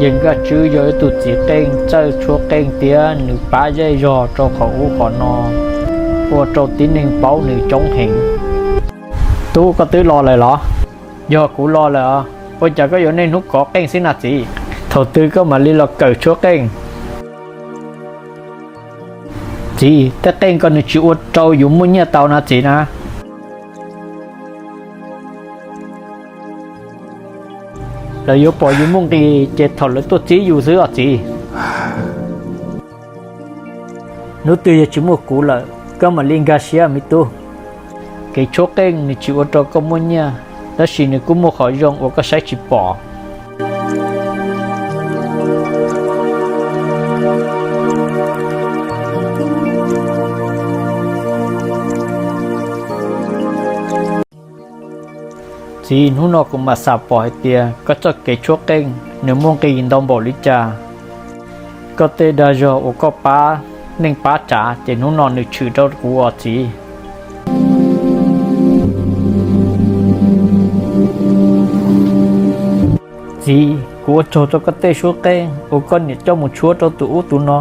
Yawg Nkaj Tswb yog ib tug txiv qeej txawj tshuab qeej thiab nws pab zej zog rau qhov ub qhov no, ua rau tib neeg paub nws coob heev. Tub, koj twb los lawm los? Yog kuv los lawm. Ua cas koj yuav niaj hnub kov qeej xwb na txiv? Thaum twg koj mam li los kawm tshuab qeej? Txiv, tej qeej ko nws tsis ua rau yus muaj nyiaj tau na txiv na. Lawv yuav pom yus muaj nqis ces thaum lawv tuaj txib yus xwb os txiv. Hnub twg yog tsis muaj kuv lawm, koj mam li nkag siab me tub. Kev tshuab qeej nws tsis ua rau koj muaj nyiaj, tab sis nws kuj muaj qhov zoo uas koj saib tsis pom. Txiv, hnub no kuv mam xam pom hais tias koj txoj kev tshuab qeej nws muaj nqis ntau npaum li cas. Koj tej dag zog uas koj pab neej pab tsav ces hnub no nws tshwm rau kuv os txiv. Txiv, kuv ua tsaug rau koj tej suab qeej uas koj niam coj mus tshuab rau tus ub tus no.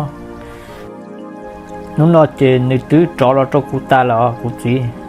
Hnub no ces nws twb rov los rau kuv tas lawm os kuv txiv.